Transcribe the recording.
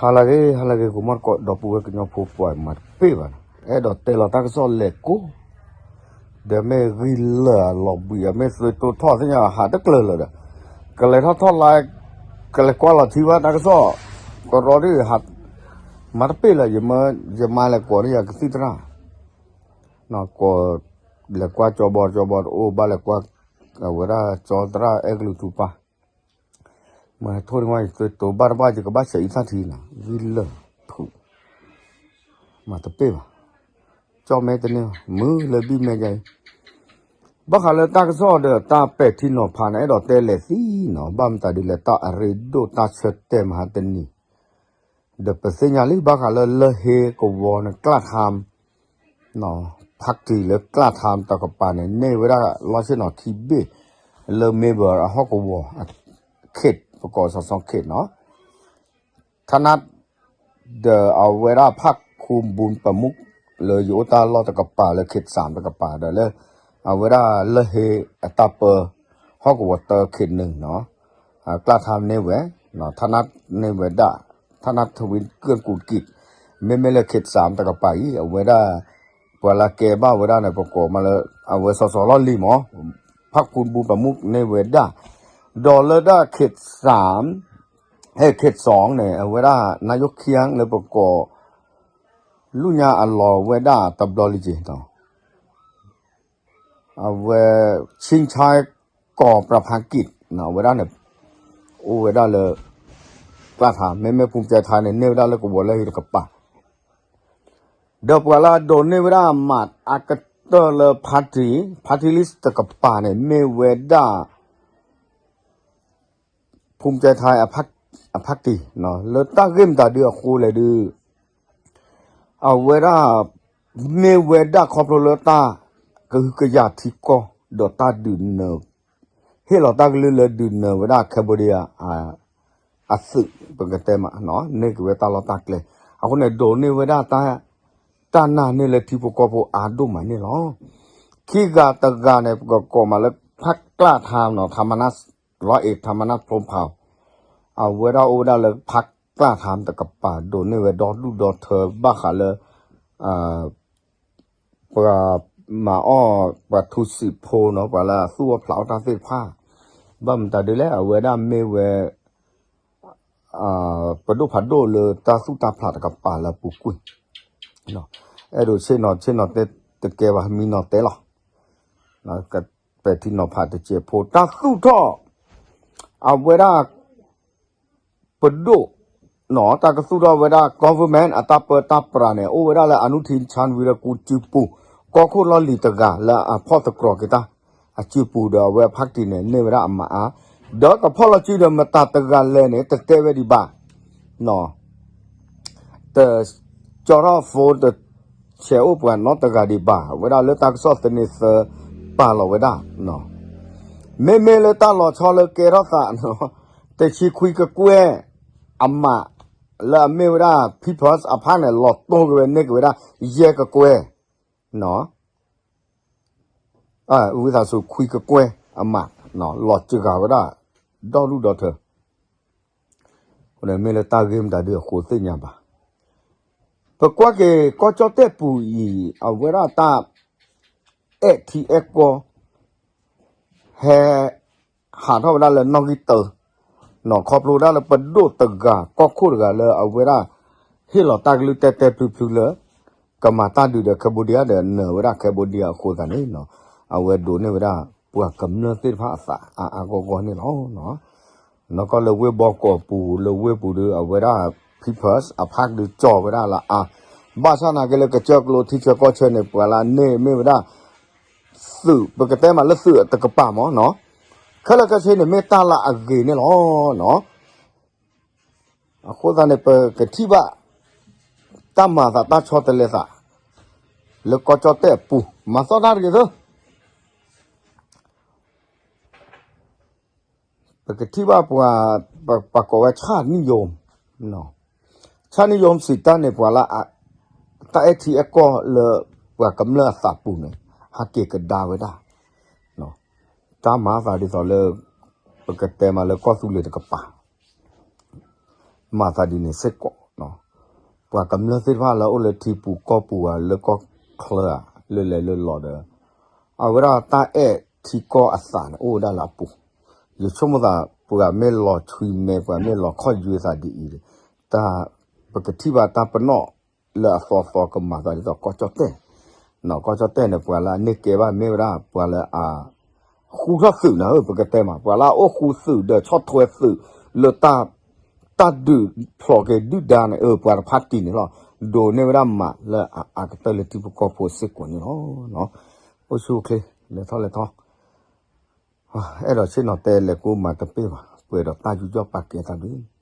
ဟါလၢအဂ့ၤ ဟါလၢအဂ့ၤ ဂီၤမီၢ်တကိး ဒီပုၢ်ဝဲၢ်ကညီဖိပှၤမၤတပ့ၢ်ဘၣ်နီၤ, အဲၣ်ဒိးတဲလီၤတၢ်ကစီၣ်လဲၤကိး, ဒီးမ့ၢ်ဂံၢ်လၢာ်အလီၤဘှံး အမ့ၢ်သုးတိထီၣ်သ့ၣ်ညါ ဟးတကျၢၤလၢာ်ဒီး ကလဲၤထီၣ်ထီၣ်လါ, ကလဲၤကွၢ်လီၤထံဘၣ်တၢ်ကစီၣ်, ကရီဒ် မၤတပ့ၢ်လၢာ်, ယမါလဲၤကိးန့ၢ်ယကသံၣ်သရၣ်, ကိး, လဲၤကွၢ်ကၠီဘီ ကၠီဘီတအိၣ် ဘၣ်လဲၤကွၢ်, အဝဲဒၣ်ကၠီသရၣ်အဲၣ်ကလူးထူပၢ် မ့ၢ်ဟဲထိၣ်န့ၢ်ဝဲ ယသုးတိဘၣ်တဘၣ် ယကဘၣ်ဆဲးအံသၣ်ထံနီၤ ဂံၢ်လၢာ်ဖုး, မၤတပ့ၢ်ဘၣ်, ကၠီၣ်မဲတန့ၢ်ဘၣ် မုၢ်လၢဘံၣ်မဲယၤအံၤ, ဘၣ်ဃးလၢတၢ်ကစီၣ်ဒီးတၢ်ပဲာ်ထံနီၤဖးန့ၣ် အဲၣ်ဒိးတဲလဲၤသံနီၤ ဘၣ်မတၤဒ်လဲၣ် တၢ်အရ့ဒိၣ်တၢ်ဆၢတဲာ်မဟါတနံၤ, ဒီးပသ့ၣ်ညါလံ ဘၣ်ဃးလၢလၢၢ်ဟ့ကဝီၤန့ၣ် ကျၢ်ထါ ဖးတံၢ်လၢကျၢ်ထါတကပၤန့ၣ် န့ၢ်ဝဲဒၣ်လီၢ်ဆ့ၣ်နီၤခံဘ့ၣ် လၢ Mayberry အဟီၣ်ကဝီၤ ခ့ၣ် ပကိးစီၤစီခ့ၣ်နီၤ, ထနါ ဒီးအဝဲဒၣ်ဖးခူဘူးပမူး လၢယအိၣ်တၢ်လီၢ်တကပၤလၢ ခ့ၣ်စၣ်တကပၤဒီးလၢ အဝဲဒၣ်လၢၢ်ဟ့အတၢ်ပၢ ဟီၣ်ကဝီၤတၢ ခ့ၣ်နုာ်နီၤ, ကျၢ်ထါန့ၢ်ဝဲ, ထနါန့ၢ်ဝဲဒၣ်, ထနါထဝံကၢၢ်ကူးကံး, မ့မ့ၢ်လၢခ့ၣ်စၣ်တကပၤအံၤ အဝဲဒၣ် ပှၤလၢကဲဘၣ်ဝဲဒၣ်န့ၣ် ပကိးမးလၢ အဝဲစီၤစီၤလီၢ်လံၤမး, ဖးခူဘူးပမူးန့ၢ်ဝဲဒၣ်, ဒီးလၢဒၣ်ခ့ၣ်စၣ် ဟဲခ့ၣ်စီၣ်န့ၣ် အဝဲဒၣ်နါယိၣ်ခံလၢပကိး လူညါအလီၤဝဲဒၣ်တဘျီလံက့ၤနီၤ, အဝဲ ဆံဆါ ကီၢ်ပြဖါကံး အဝဲဒၣ်န့ၣ် အိၣ်ဝဲဒၣ်လၢ ကျၢ်ထါ မ့မ့ၢ်ဖူကၠဲထါန့ၣ် န့ၢ်ဝဲဒၣ်လၢကဝီၤလၢၢ်ဟ့တကပၤ ဒီးပှၤလၢအဒိးန့ၢ်ဝဲဒၣ်မးအကတၢၢ်လၢ party, party list တကပၤန့ၣ် မ့ၢ်ဝဲဒၣ် ဖူကၠဲထါ အဖးတံၢ်, လၢတၢ်ဂ့ၢ်မတၤဒုအဃိလဲၣ်ဒု အဝဲဒၣ် မ့ၢ်ဝဲဒၣ်ခီဖျိလၢတၢ်ကဟုကယာ်ထံကီၢ် ဒီးတၢ်ဒုးနၢၤ, ဟ့ၣ်လီၤတၢ်ကလုၢ်လၢဒုးနၢၤဝဲဒၣ် Cambodia အသုး ပကတဲမး န့ၢ်က့ၤဝဲတၢ်လီၢ်တၢ်ကျဲ, အဃိန့ၣ် ဒိးန့ၢ်ဝဲဒၣ် တၢ်နၢ်န့ၢ်လၢထံဖိကီၢ်ဖိအါဒိၣ်မးန့ၣ်လီၤ. ခံဂၤတဂၤန့ၣ် ပကကိးမးလၢဖးကျၢ်ထါနီၤ ထမနၢ် လီၤအဲၣ် ထမနၢ်ဖျိဖး အဝဲဒၣ်အိၣ်ဝဲဒၣ်လၢဖးကျၢ်ထါတကပၤ ဒိးန့ၢ်ဝဲဒီဒူၣ်ဒီထၢဘၣ်ဃးလၢ ပှၤမၤအီၣ် ပှၤထူစံးဖိနီၤ ပှၤလၢအသူၣ်အီၣ်ဖျးအီၣ်တၢ်သ့ၣ်တဖၣ်, ဘၣ်မတၤဒ်လဲၣ် အဝဲဒၣ်မ့ၢ်ဝဲ ပဒိၣ်ဖးဒိၣ်လၢတၢ်သူၣ်တၢ်ဖျးတကပၤလၢအပူၤကွံာ်, အဲၣ်ဒိးဆ့ၣ်နီၤဆ့ၣ်နီၤတဲတကဲဘၣ် မံနီၤတဲလီၤ, ပဲာ်ထံနီၤဖးတစဲးဖိ တၢ်သူၣ်ထီၣ် အဝဲဒၣ် ပဒိၣ် တၢ်ကသူၣ်ထီၣ်ဝဲဒၣ် government အတၢ်ပၢတၢ်ပြးန့ၣ် အိၣ်ဝဲဒၣ်လၢ အနုထိန် ချန်ဝီရကူၣ် စုပူၤ ကီၢ်ခိၣ်လီၢ်လံၤတဂၤလၢအဖီၣ်သတြီၤက့ၤတၢ် အစုပူၤဒီးအဝဲအဖးတံၢ်န့ၣ် န့ၢ်ဝဲဒၣ်အမးအါ, ဒီးကဖီၣ်လီၤစုဒီးမတၤတဂၤလဲၣ်န့ၣ် တတဲဝဲဒံးဘၣ် တကၠီထီၣ် phone တဆဲးအိၣ်ပှၤနီတဂၤဒံးဘၣ် အဝဲဒၣ်လၢတၢ်ကစီၣ်သန့သၢပာ်လီၤဝဲဒၣ်, မ့မ့ၢ်လၢတၢ်လီၤဆီလၢကဲထီၣ်သး တဆံခွံကကွဲၢ် အမး လၢအမ့ၢ်ဝဲဒၣ် People's Party န့ၣ် လီၤတိၢ်က့ၤဝဲန့ၢ်က့ၤဝဲဒၣ် ယဲၢ်ကကွဲၢ် ဝံသးစူၤ ခွံကကွဲၢ်အမး လီၤစှၤဝဲဒၣ် ဒီဒူၣ်ဒီထၢ မ့ၢ်လၢတၢ်ဂ့ၢ်မတၤဒုအဃိသ့ၣ်ညါဘၣ်. ပကွၢ်က့ၤကီၢ်ကၠီၣ်တဲၣ်ပူၤအံၤ အဝဲဒၣ်တၢ် အဲၣ်ထံအဲၣ်ကီၢ် ဟဲ ဟးထီၣ်ဝဲဒၣ်လၢနီၣ်ဂံၢ်တၢ နီၢ်ခီဖျိဝဲဒၣ်လၢပဒိၣ်တဂၤ ကီၢ်ခိၣ်တဂၤလၢအဝဲဒၣ် ဟ့ၣ်လီၤတၢ်ကလုၢ်တဲတဲဖျုဖျုလၢ ကမၤတၢ်ဒုးဒီး Cambodia ဒီးနၢၤဝဲဒၣ် Cambodia အဃိသတးန့ၣ် အဝဲဒိးန့ၢ်ဝဲဒၣ် ပှၤကမျၢၢ်သ့ၣ်တဖၣ်အသးအါအါဂီၢ်ဂီၢ်န့ၣ်လီၤ. နီၢ်ကီၢ်လၢဝ့ၢ်ဘီကီးပူၤ လၢဝ့ၢ်ပူၤဒီး အဝဲဒၣ် People's Party ဒုးကၠီဝဲဒၣ်လၢအါ, ဘၣ်ဆၣ်နာ်က့လၢကစၢၢ်ကျိထံဆၢကီၢ်ဆၢန့ၣ် ပှၤလၢအန့ၢ်မ့ၢ်ဝဲဒၣ် သုး ပကတဲမးလၢသုးတကပၤမးနီၤ, ခဲလၢာ်ခဲဆ့န့ၣ်မ့ၢ်တၢ်လၢအဂ့ၤန့ၣ်လီၤ. အဃိသတးန့ၣ် ပကထံၣ်ဘၣ် တၢ်မၤသးတၢ်ဆီတလဲသး လၢကီၢ်ကၠီၣ်တဲၣ်အပူၤ မၤသီၣ်တၢ်တဂ့ၤသၢ ပကထံၣ်ဘၣ်ပှၤ ပှၤကိးဝဲ ဆၣ်နံၣ်ယိၤ, ဆၣ်နံၣ်ယိၤစံးတၢ်န့ၣ် ပှၤလၢ တၢ်အဲၣ်ထံအဲၣ်ကီၢ်လၢ ပှၤကမျၢၢ်အသးပူၤန့ၣ် ဟးက့ၤကဒါဝဲဒၣ် တၢ်မၤသးဒ်သိးလၢ ပကတဲမးလၢကီၢ်သူလ့ၤတကပၤ မၤသးဒ်န့ၣ်စ့ၢ်ကီး ပှၤကမျၢၢ်သ့ၣ်တဖၣ်လၢအအိၣ်လၢထံပူၤကီၢ်ပူၤဧါ လၢကီၢ်ချၢဧါ လၢလဲၤလၢလီၤဒီး အဝဲဒၣ်တၢ်အဲၣ်ထံကီၢ်အသးန့ၣ် အိၣ်ဝဲဒၣ်လၢအပူၤ. ယဆိကမိၣ်သး ပှၤမ့ၢ်လီၤဆွံမဲ ပှၤမ့ၢ်လီၤခီၣ်ယွဲသးဒ်အံၤ တၢ် ပကထံၣ်ဘၣ်တၢ်ပနီၣ်လၢအသီသီကမၤသးဒ်သိးကီၢ်ကၠီၣ်တဲၣ်, ကီၢ်ကၠီၣ်တဲၣ်န့ၣ် ပှၤလၢအန့ၢ်ကဲဘၣ်မ့ၢ်ဝဲဒၣ် ပှၤလၢအ ဃူထီၣ်သုးန့ၣ် ပကတဲမး ပှၤလၢအအိၣ်ဃူသုးဒီးဆီၣ်ထွဲသုးလၢ တၢ်ဒုးဖျိးက့ၤဒုၣ်ဒါန့ၣ် ပှၤတဖါတံၢ်န့ၣ်လီၤ. ဒိးန့ၢ်ဝဲဒၣ်မးလၢအအါကတၢၢ်လၢထံဖိကီၢ်ဖိစ့ၢ်ကီးန့ၣ်လီၤ. အိၣ်ဆူၣ်အိၣ်ချ့ လဲၤထီၣ်လဲၤထီၣ် အဲၣ်ဒိးဆ့ၣ်နီၤတဲလဲၤကိးမၤတပ့ၢ်ဘၣ် ပှဲၤဒီးတၢ်ယူးယီၣ်ပာ်ကဲတၢ်ဒုး